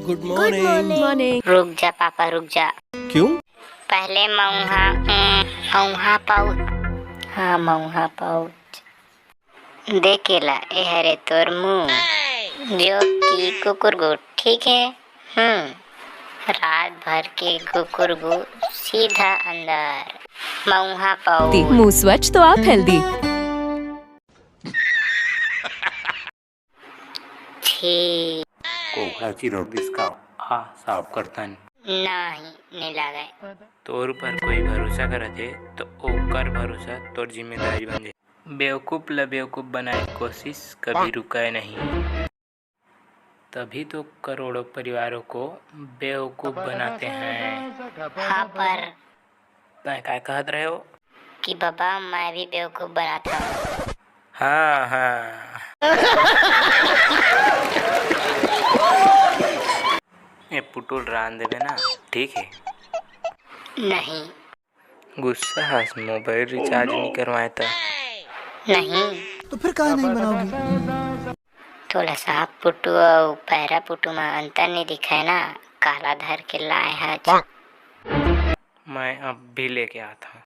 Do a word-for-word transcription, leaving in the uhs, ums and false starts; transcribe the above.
गुड morning. Morning. रुक जा papa, रुक जा। क्यों? पहले मऊहा, उम, मऊहा पाउच। हाँ, मऊहा पाउच। देख एला, ए हरे तोर मुंह, जो कि कुकुर गु, ठीक है? हम्म, रात भर के कुकुर गु सीधा अंदर, मऊहा पाउच। मुंह स्वच्छ तो आप हेल्दी। छी। कोकड़ा चिरौंदी इसका आ साफ करता नहीं। नहीं, नहीं लागे। तोर ऊपर कोई भरोसा करत हे, तो ओकर भरोसा तोर जिम्मेदारी बन जाए। बेवकूफ ल बेवकूफ बनाए के कोशिश कभी रुकाए नहीं। तभी तो करोड़ों परिवारों को बेवकूफ बनाते हैं। हाँ, पर तैं काय कहत रहे हो? कि बाबा, मैं भी बेवकूफ बनाता हूँ। हाँ, हाँ। ये पुटुल रान देवे ना, ठीक है? नहीं। गुस्सा हस, मोबाइल रिचार्ज नहीं करवाए त। नहीं। तो फिर काहे नहीं बनाओगी? तोला साफ पुटू अउ पैरा पुटू म अंतर नहीं दिखाए ना, काला धर के लाए हच। मैं अब भी लेके आता हूँ।